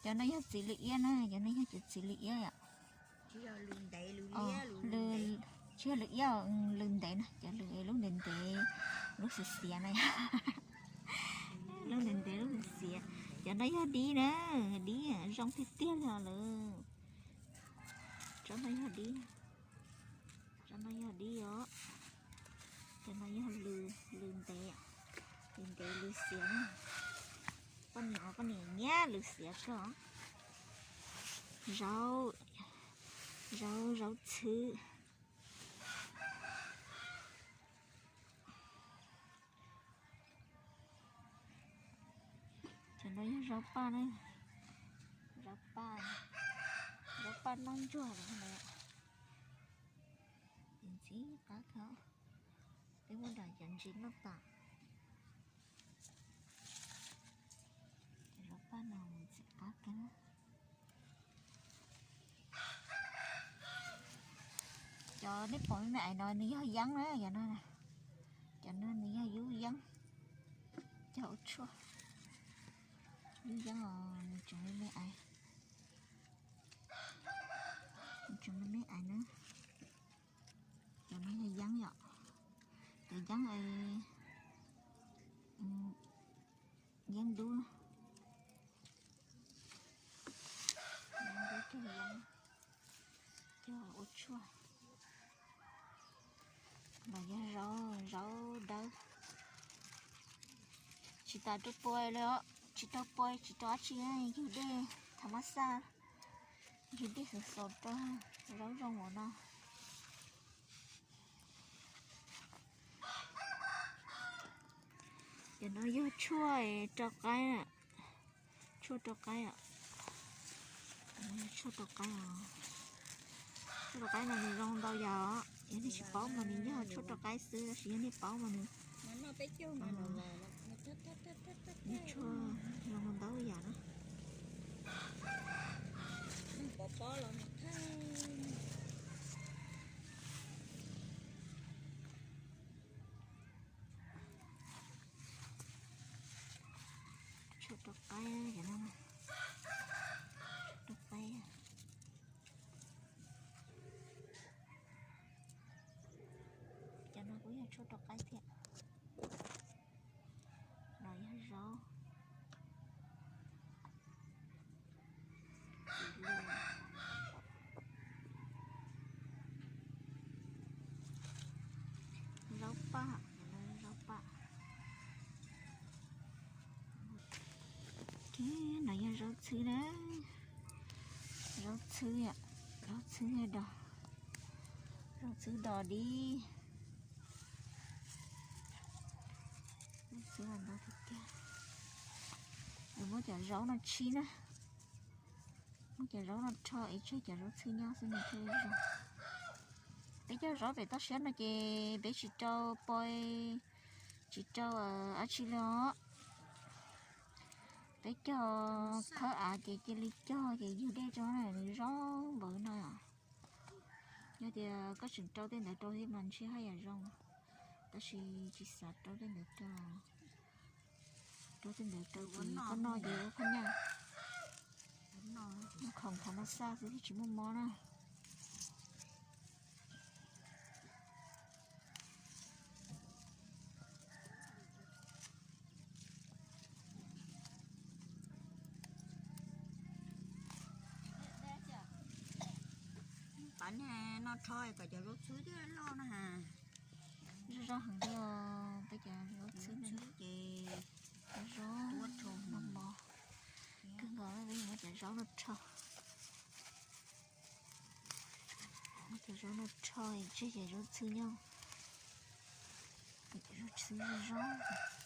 Cov no yog txiv lws iab na, cov no yog cov txiv lws iab yom. Tsis yog lws iab, lws ntev na, cov lws lub ntev ntev, lub xiav xiav na. Lub ntev ntev lub xiav xiav. Cov no yog dib na, dib zoo tiag tiag li lawm. Tsob no yog dib, tsob no yog dib os. Cov no yog lws, lws ntev, lws ntev lws xiav na. Poj niam, poj niam nyiam lws xiav kawg. Zaub, zaub, zaub txhwb. Cov no yog zaub paj na, zaub paj, zaub paj noj ntsuag lawm. Ntxim qab kawg, peb muab nram cov ntsis noj tas. Cov zaub paj no ntxim qab kawg. Cov nej pom me me aiv no nws yog yeeb na, cov no, cov no nws yog yub yeeb, cog ua tshuaj. Yub yeeb os, nws tseem me me aiv, nws tseem me me aiv na. Cov no yog yeeb yom, cov yeeb, yeeb dub, yeeb dub cog yeeb, cog ua tshuaj. Los yog zaub, zaub dawb. Tsis tas rau pua li os, tsis rau pua tsis rau dab tsi, yug dej thav mab xaj, yug dej xaus xaus rau zaub zoo ua no. Cov no yog tshuaj rau qaib, tshuaj rau qaib os. Tshuaj rau qaib os, tshuaj rau qaib no nws zoo ntau yam os. Yog nej tsis paub mas nws yog tshuaj rau qaib xwb, tab sis yog nej paub mas nws, nws tshuaj zoo ntau yam na. Tshuaj rau qaib, rau qaib. Cov no kuj yog tshuaj rau qaib thiab. Los yog zaub, zaub paj, zaub paj. No yog zaub txhwb na, zaub txhwb, zaub txhwb dos, zaub txhwb dos dib. Zaub txhwb ntau tiag tiag. Muab cov zaub no tshib na, muab cov zaub no rho es tseg cov zaub txhwb nyob xwb nws thiaj zoo. Peb cog zaub pem toj siab no ces peb tsis rau pua, tsis rau dab tsi li os. Peb cog khawb av ces cia li cog ces yug dej rau na, nws zoo npaum no. Yog tias koj tseem rau tej ntawd rau thiab mas ntshe haj yam zoo, tab sis tsis xav rau tej ntawd rau. Rau tej ntawd rau ces koj noj ces ua khaub nyaj, noj khoom thav mab xaj xwb thiaj tsis muaj mob na. Pab no rho kom cov zaub txhwb thiaj loj na. Zoo zoo heev li os, peb cov zaub txhwb no ces zoo, noj mov kawg nkaus, peb yuav muab cov zaub no rho. Muab cov zaub no rho tseg cov zaub txhwb nyob. Cov zaub txhwb zoo zoo.